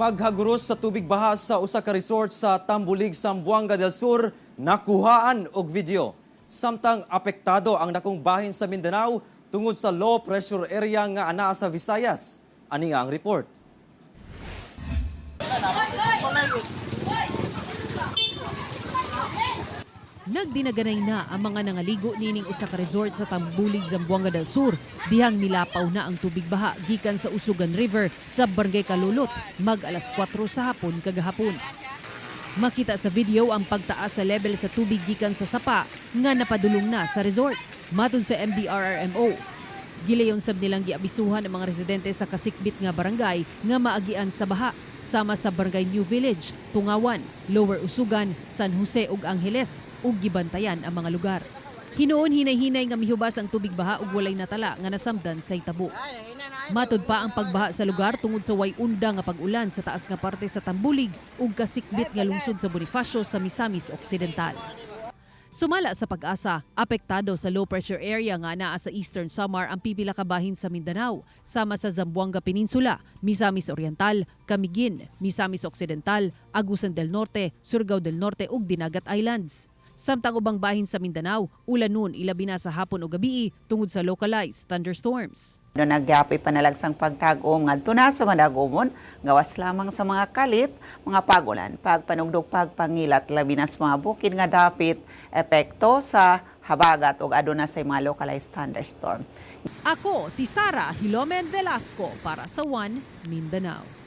Paghaguros sa tubig baha sa usa ka resort sa Tambulig, Zamboanga del Sur, nakuhaan og video. Samtang apektado ang dakong bahin sa Mindanao tungod sa low pressure area nga anaa sa Visayas. Ani nga ang report. Nagdinaganay na ang mga nangaligo nining usa ka resort sa Tambulig, Zamboanga del Sur. Dihang nilapaw na ang tubig baha gikan sa Usugan River sa Barangay Kalulot mag alas 4 sa hapon kagahapon. Makita sa video ang pagtaas sa level sa tubig gikan sa sapa nga napadulong na sa resort. Matod sa MDRRMO, gilayon sab nilang giabisuhan ang mga residente sa kasikbit nga barangay nga maagian sa baha sama sa Barangay New Village, Tungawan, Lower Usugan, San Jose ug Angeles ug gibantayan ang mga lugar. Hinuon hinay-hinay nga mihubas ang tubig baha ug walay natala nga nasamdan sa hitabo. Matod pa ang pagbaha sa lugar tungod sa way unda nga pag-ulan sa taas nga parte sa Tambulig ug kasikbit nga lungsod sa Bonifacio sa Misamis Occidental. Sumala sa PAGASA, apektado sa low pressure area nga naa sa Eastern Samar ang pipila ka bahin sa Mindanao, sama sa Zamboanga Peninsula, Misamis Oriental, Camiguin, Misamis Occidental, Agusan del Norte, Surigao del Norte ug Dinagat Islands. Samtang ubang bahin sa Mindanao, ulanon ilabi na sa hapon o gabii tungod sa localized thunderstorms. Duna gyapoy panalagsang pagtag-om ngadto na sa Madagumon, gawas lamang sa mga kalit, mga pagulan, pagpanugdog, pagpangilat, labi na sa mga bukid nga dapit, epekto sa habagat ug aduna sa mga localized thunderstorm. Ako si Sara Hilomen Velasco para sa One Mindanao.